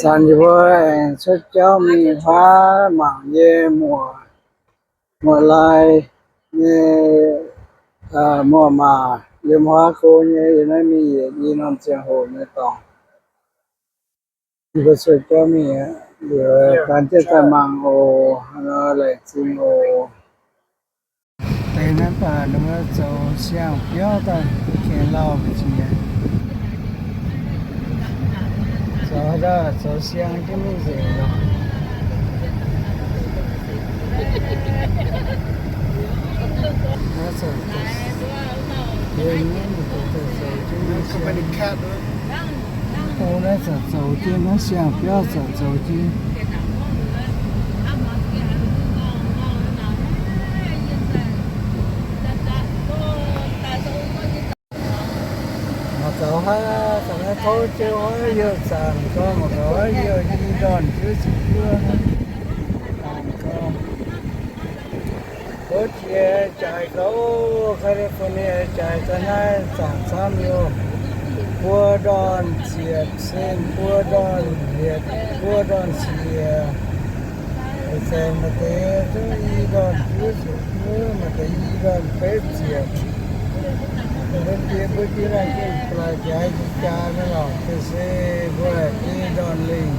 Zanc yie mbuo aengx cuotv jauv mingh huaav mangc yie muoc, muoc-laai nyei, muoc maac yiem huaav go nyei. Yie naaiv mingh yietc i norm ziangh hoc nyei dorngx. Yie mbuo cuotv jauv mingh aqv. Liuz gan jienv daaih mangc oc. Laengz zingh oc. Deix naaiv baac ninh mbuo zoux siang-biauv daaih gengh lauh mbu'ziex. Zoux haaix dauh zoux siang jienv mingh nzengc lorqc. Zoux jienv naaiv, zoux jienv naaiv siang-biauv, zoux jienv. Mangc gaax huaav, ga'naaiv tov jienv huaav youh zaangc gorngv, mangc gaax huaav youh i ndorn juov ziepc juov zaangc gorngv. Wuov jiex jaaix gauh, California jaaix ga'naaiv zaangc camv youh. Buo ndorn ziepc cent, buo ndorn yietc, buo ndorn siec. Ih zanc maaih deix duqv i ndorn juov ziepc juov, maaih deix i ndorn betv ziepc. Mbuo jiex, mbuo jiex naaiv gengh laaix jaaix jiex jaa naaiv lorqc, se mbuo i ndorn lingh.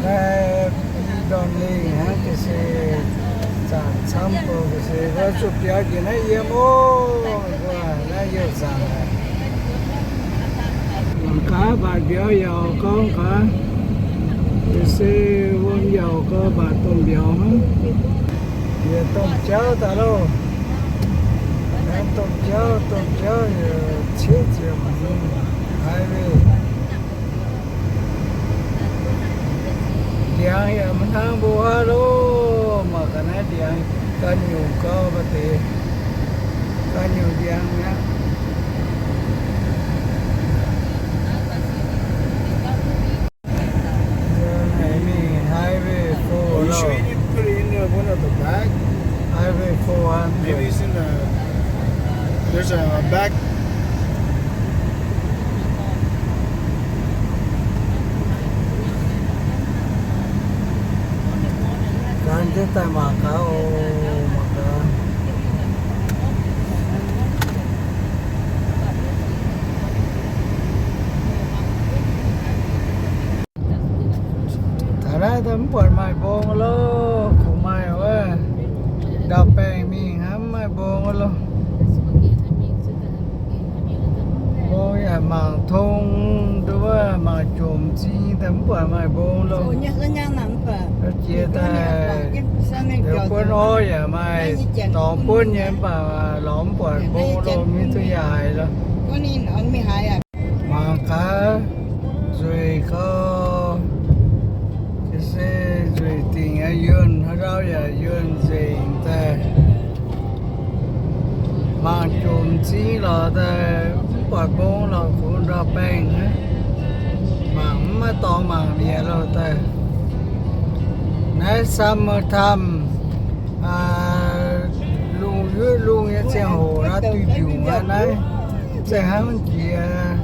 Naaiv i ndorn lingh hnangv ga'sie, zaangc camv bou ga'sie, mbuo zuqc biaux njiec naaiv yiem oc. Mbuo naaiv youh zaangc aqv. Mangc gaax mbatc mbiauz yaac gorngv gaax, ga'sie wuom yaac gauh mbatc domh mbiauz hnangv. Yie domh jauv daaih loh. Naaiv domh jauv, domh jauv yaac cieqv ziepc hmz highway. Ndiangx yaac maiv hnangv mbuo wuov loh, mangc gaax naaiv ndiangx ganh nyungc gauh maaih deix, ganh nyungc ndiangx mi'aqv. Mingh highway four loh. Highway four aqv. Gan jienv daaih mangc gaax oc, mangc gaax. Taux naaiv daaih mv buatc maaih mbong loh, kungx maaih wuov ndau-baengh mingh hnangv, mv maaih mbong loh. Mbong yaac mangc tong, nduov mangc jomc zing daaih mv buatc maaih mbong loh. Jiex daaih liuz buonv orv yaac maaih dorngx buonv nyei mv baac lorz mv buatc mbong loh, mv duqv yaac haiz loh. Mangc gaax nzueic gau, se nzueic dingc aqv. Yuonh haaix ndau yaac yuonh nzengc daaih. Mangc jomc zing lorqc daaih mv buatc mbong lorqc, kungx ndau-baengh hnangv. Mangc mv maaih dorngx mangc mi'aqv loh daaih. Naaiv summer time, lungh yuoqv lungh nyei ziangh hoc naaiv duih mbiungc aqv naaiv. Mv zeiz hnangv jiex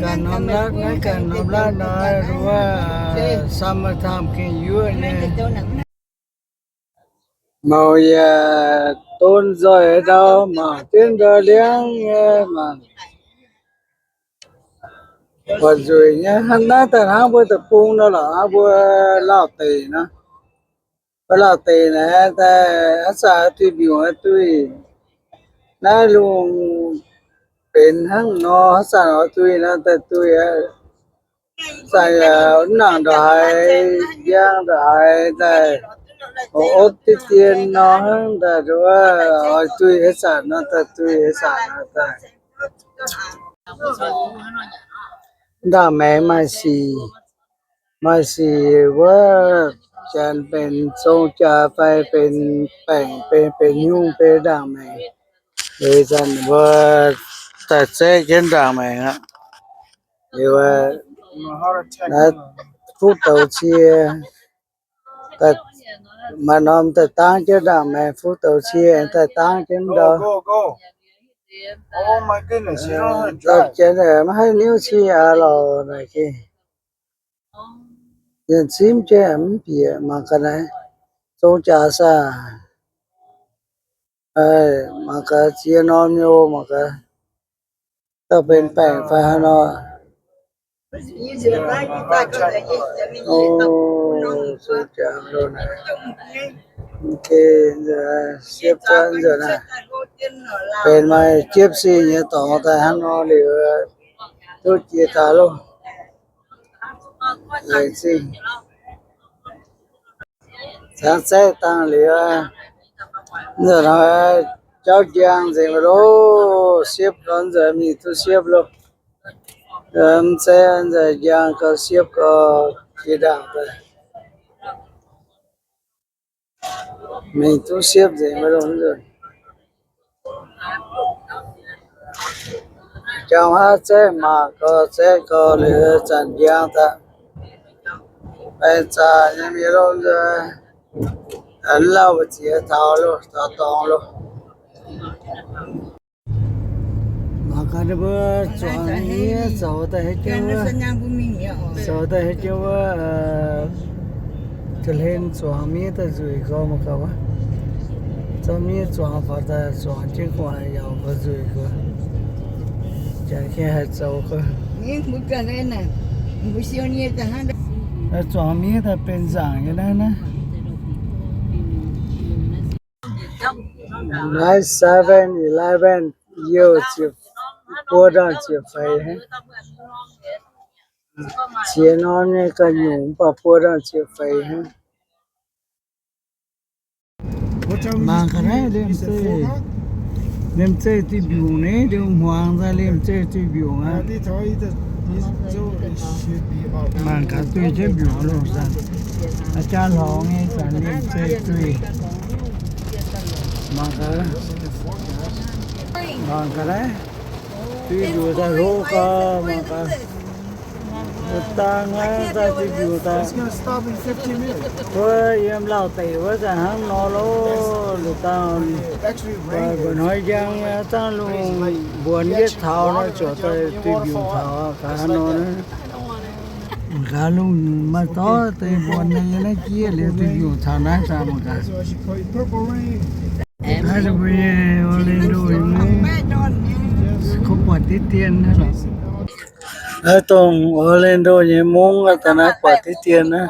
ganh norm latv naaiv, ganh norm latv naaiv nduov summer time gengh yuoqv nyei. Mouc yaac don nzoih ndau, mangc jienv ndau liangv nyei mangc. Buatc nzueic nyei, hnangv naaiv daaih hnangv mbuo deic-bung nor lorqc, hnangv mbuo Lauh deic nor. Mbuo Lauh deic naaiv daaih aav zanc duih mbiungc aqv duih. Naaiv lungh benx hnangv nor, aav zanc oix duih nor daaih duih aqv. Zanc yaac mv nangc ndongc haaix, njang ndongc haaix daaih, opv deix dien nor hnangv daaih nduov, oix duih aav zanc nor daaih duih aav zanc nor daaih. Ndaangc maengx maaih sic, maaih sic wuov, janx benx zong jaax fai benx baengc, benx, benx nyungc, benx ndaangc maengx. Liuz zanc mbuo daaih zeqv jienv ndaangc maengx aqv. Liuz, naaiv fuqv douz cie, maaih norm daaih dangv jienv ndaangc maengx, fuqv douz cie daaih dangv jienv ndau. Dauh janx aeqv, maiv haih niouv cing aqv lorqc naaic gengh. Yienh simv jienv mv bieqc mangc gaax naaiv. Zong jaax saah. Mangc gaax ziex norm nyei, mangc gaax dauh benx baengc fai haaix nor. O, zong jaax loh naaic. Siepv cuotv nzunc naaiv. Benx maaih jiepv sic nyei dorngx daaih hnangv nor liuz, duqv jiex daaih loh. Laengz zingh. Cangv zaeqv dangh liuz, nzunc hnoi jauv njang nzengc loh, siepv gau nzunc mingh duqv siepv loh. Mv zaeqv nzunc njang gau, siepv gau, jiex ndaangc daaih. Mingh duqv siepv nzengc maiv longc nzunc. Jangx haav zaeqv mangc gau, zaeqv gau liuz zanc njang daaih. Baengh zaqc nyei mienh longc nzunc, mv lauh mbu'ziex taux loh, taux dorngx loh. Mangc gaax ninh mbuo zuangx miev zoux daaih haaix jauv wuov. Zoux daaih haaix jauv wuov, ga'hlen zuangx miev daaih nzueic gau mangc gaax wuov. Zorqv miev zuangx faaux daaih zuangx jienv gu'nguaaic yaac faaux nzueic gau. Jaax gengh haih zoux gau. Zuangx miev daaih benx nzaangc nyei naaiv naaiv. Naaiv Seven Eleven youh ziepc, buo ndorn ziepc feix hnangv. Ziex norm nyei ga'nyungc mv baac buo ndorn ziepc feix hnangv. Mangc gaax naaiv liemh zeih, liemh zeih duih mbiungc naaiv, liemh hmuangx daaih liemh zeih duih mbiungc aqv. Mangc gaax duih jienv mbiungc loh zanc, aa, jaa hlorngx nyei zanc liemh zeih duih. Mangc gaax, mangc gaax naaiv, duih mbiungc daaih hlo gau, mangc gaax. Dangh naaiv daaih duih mbiungc daaih. Wuov yiem Lauv deic wuov daaih hnangv nor loh, nduqc dangh. Mbuo hnoi njang nyei dangh lungh mbuonx yietv taux nor ziouc daaih duih mbiungc taux gaax nor naaiv. Gaax lungh maaih dorv deix mbuonx nyei naaiv jiex liuz duih mbiungc taux naaiv daaih mangc gaax. Naaiv mbuo nyei Orlando nyei mungv, kov buatc diqv dien naaiv lorqc. Naaiv dongh Orlando nyei mungv daaih naaiv buatc diqv dien naaiv.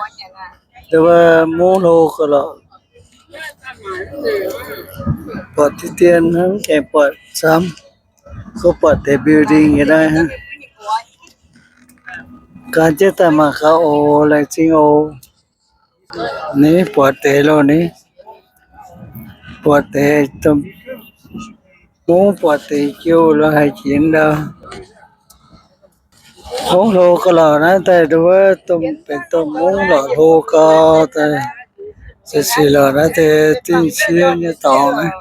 Mungv hlo gauh lorqc. Buatc diqv dien hnangv, mv gaengh buatc camv. Kov buatc deix building nyei naaiv hnangv. Gan jienv daaih mangc gaax oc, laengz zingh oc. Ni buatc deix loh ni. Buatc deix, mungv buatc deix jiu lo haiz jiex ndau. Mungv hlo gauh lorqc naaiv daaih, wuov domh benx domh mungv lorqc hlo gau daaih. Se sic lorqc naaiv deix dingh cie nyei dorngx naaiv.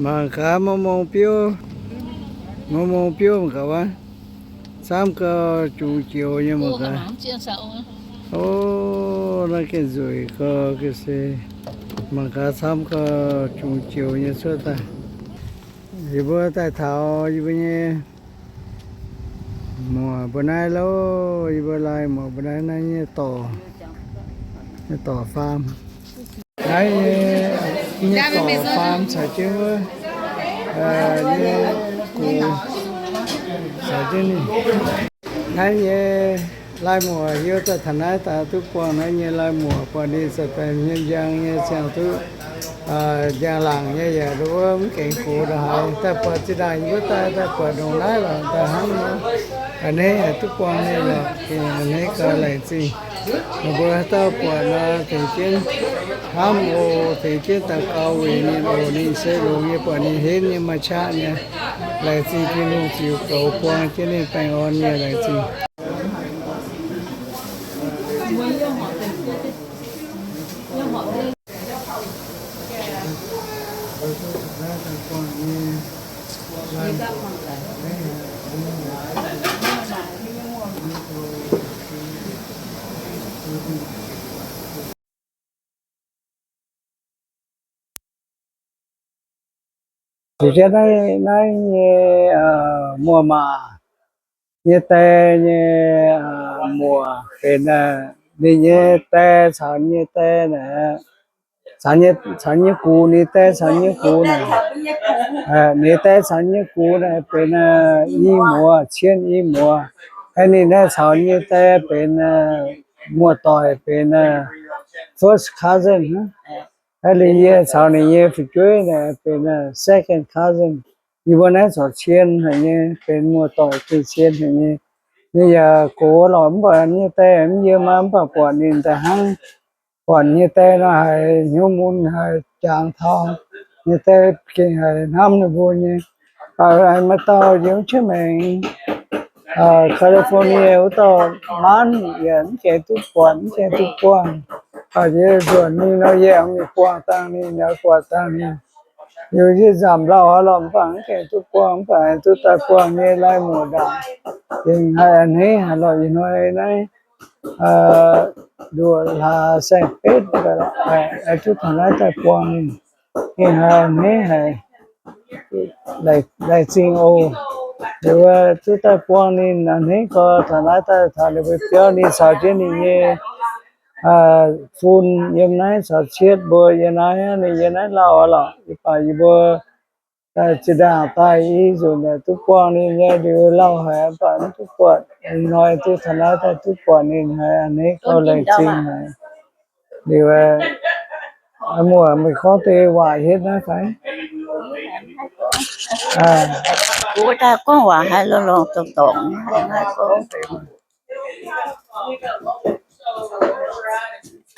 Mangc gaax mong mong biouv, mong mong biouv mangc gaax wuov. Camv gau jungx joux nyei mangc gaax. O, naaiv gengh nzueic gau ga'sie. Mangc gaax camv gau jungx joux nyei cuotv daaih. Yie mbuo daaih taux yie mbuo nyei muoc mbuo naaiv loh, yie mbuo lai muoc mbuo naaiv, naaiv nyei dorc, nyei dorc farm. Naaiv nyei, nyei dorc farm caux jienv wuov, nyei gux caux jienv ninh. Naaiv nyei lai muoc hiuv daaih taux naaiv daaih duqv buangh naaiv nyei lai muoc buatc ninh za'gengh hmien njang nyei ziangh duqv njang-laangc nyei yaac nduov mv gaengh gox ndongc haaix. Daaih buatc zinh ndaangc yie mbuo daaih, daaih buatc ndongc naaiv lorqc daaih hnangv nor. A'hneiv haih duqv buangh ninh lorqc, a'hneiv gauh laengz zingh. Ninh mbuo haaix dauh buatc nor tengx jienv hnamv oc, tengx jienv daux gaux weic ninh oc. Ninh se longx nyei, buatc ninh henv nyei, maaih qaqv nyei. Laengz zingh Tin-Hungh ziux goux buang jienv ninh baengh orn nyei, laengz zingh. Zuqc jienv naaiv, naaiv nyei muoz-maac nyei die nyei muoc benx, ninh nyei die caux nyei die naaic, caux nyei gux, ninh die caux nyei gux naaic, ninh die caux nyei gux naaic benx i muoz, cien i muoz. Aeqv, ninh naaiv caux nyei die benx muoz-doic benx first cousin. Aeqv, ninh yie caux ninh nyei fu'jueiv naaic benx second cousin. Yie mbuo naaiv corc cien haic nyei, benx muoz-doic gengh cien haic nyei. Ninh yaac gox lorqc, mv baac nyei die mv yiem aqv, mv baac buatc ninh daaih hnangv, buatc nyei die nor haiz hnyouv mun, haiz jangx taux nyei die gengh haiz hnamv ninh mbuo nyei. Mbuo maaih dauh yiem Chiang Mai, California wuov dauh maanc yaac mv gaengh duqv buatc, mv gaengh duqv buangh. Yie nzuonx mingh nor, yie aengx mingh buangh dangh ninh, buatc dangh ninh. Liuz yie nzamc lauh haaix lorqc, mv baac mv gaengh duqv buangh, mv baac duqv daaih buangh nyei lai-muoc ndaangc. Gengh haih a'hneiv haic lorqc. Ih hnoi naaiv nduoqc hlaax saeng-betv, duqv taux naaiv daaih buangh ninh, gengh haih a'hneiv haic. Laengz zingh oc. Liuz duqv daaih buangh ninh a'hneiv gorx, taux naaiv daaih taux ninh mbuo biauv, ninh caux jienv ninh nyei fun yiem naaiv caux cietv mbuo yiem naaiv, ninh yiem naaiv lauh lorqc. Yie baac yie mbuo zinh ndaangc daaih i nzunc duqv buangh ninh nyei liuz lauh haic, mv baac mv duqv buatc. Ih hnoi duqv taux naaiv daaih duqv buatc ninh haic, a'hneiv gorx, laengz zingh haic. Liuz muoc, meih gorngv deix waac hietv naaiv fai? Wuov daaih gorngv waac haiz lorngh lorngh dorngc dorngc.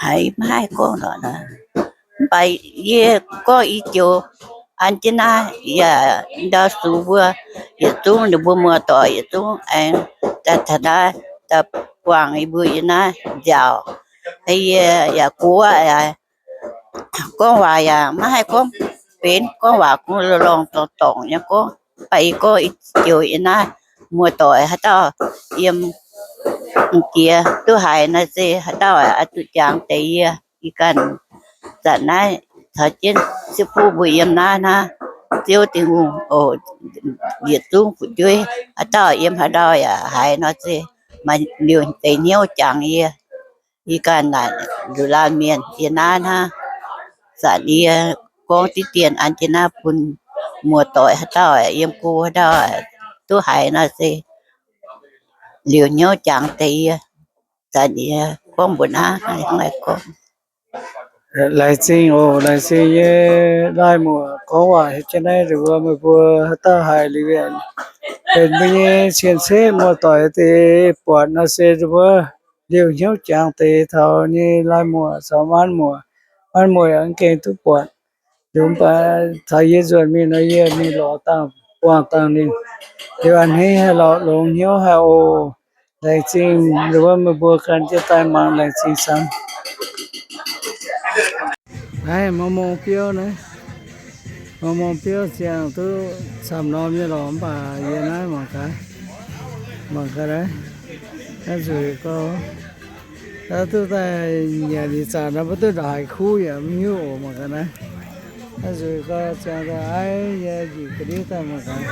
Haiz maiv haih gorngv lorqc. Mv baac yie gorngv i joux an jienv naaiv yaac ndau sux mbuo, yietc zungv ninh mbuo muoz-doic yietc zungv aengx daaih taux naaiv daaih buangh yie mbuo yiem naaiv nziaauc. Yie yaac guv aqv, gorngv waac yaac maiv haih gorngv benx, gorngv waac kungx lorngh lorngh dorngc dorngc nyei gorngv. Mv baac yie gorngv i joux yiem naaiv muoz-doic haaix dauh yiem m'jiex duqv haiz naaiv se haaix dauh oix zuqc jangx deix yie. Yie ganh zanc naaiv caux jienv sieqv buv mbuo yiem naaiv naaiv, Ziouv Tin-Hungh oc, yietc zungv fu'jueiv haaix dauh yiem haaix ndau yaac haiz nor se maaih liouh deix hnyouv jangx yie. Yie ganh naaic nduqc laanh mienh yiem naaiv naaiv, zanc yie gorngv diqv dien an jienv naaiv bun muoz-doic haaix dauh yiem go haaix ndau duqv haiz nor se liouh hnyouv jangx deix yie. Zanc yie gorngv mbuox naaiv, hnangv naaiv gorngv. Laengz zingh oc, laengz zingh nyei lai-muoc gorngv waac hietv jienv naaiv, nduqc mbuo meih mbuo haaix dauh haiz liuz, benx mbuo nyei cien-ceqv muoz-doic deix buatc nor se nduqc mbuo liouh hnyouv jangx deix taux nyei lai-muoc caux maanv muoc. Maanv muoc yaac mv gaengh duqv buatc. Liuz mv baac taux yie nzuonx mingh nor, yie mingh lorz dangh buangh dangh ninh. Liuz a'hneiv haih lorz longx hnyouv haic oc. Laengz zingh nduqc mbuo meih mbuo ganh jienv daaih mangc, laengz zingh camv. Naaiv mangc mongh biouv naaiv, mangc mongh biouv ziangh duqv camv norm nyei lorqc, mv baac yie naaiv mangc gaax, mangc gaax naaiv, naaiv nzueic gau. Naaiv duqv daaih nyanc ih zanc naaiv mbuo duqv ndongc haaix kuv yaac mv hiuv oc. Mangc gaax naaiv, naaiv nzueic gau, ziangh daaih aiv nyei njiec ga'ndiev daaih mangc gaax.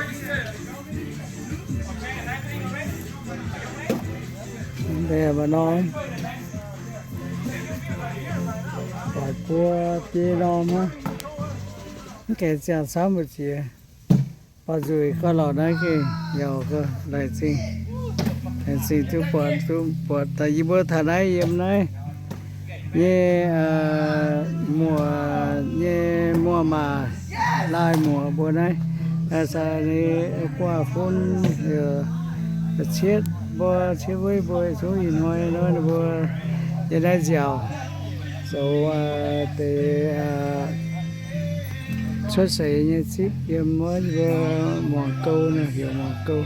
Mv baac norm, doic buo biei norm hnangv. Mv gaengh ziangh camv mbu'ziex jiex. Baac nzueic gau lorqc naaiv gengh yaac gau, laengz zingh, laengz zingh duqv buatc, duqv buatc daaih yie mbuo taux naaiv yiem naaiv nyei muoc nyei muoz-maac, laai muoc mbuo naaiv, caux ninh guaax fun, cietv mbuo, cietv weiv mbuo, zungv ih hnoi nor ninh mbuo yiem naaiv nziaauc zoux deix cuotv seix nyei zipv yiem wuov mbuo muangx gou naaiv, heuc muangx gou.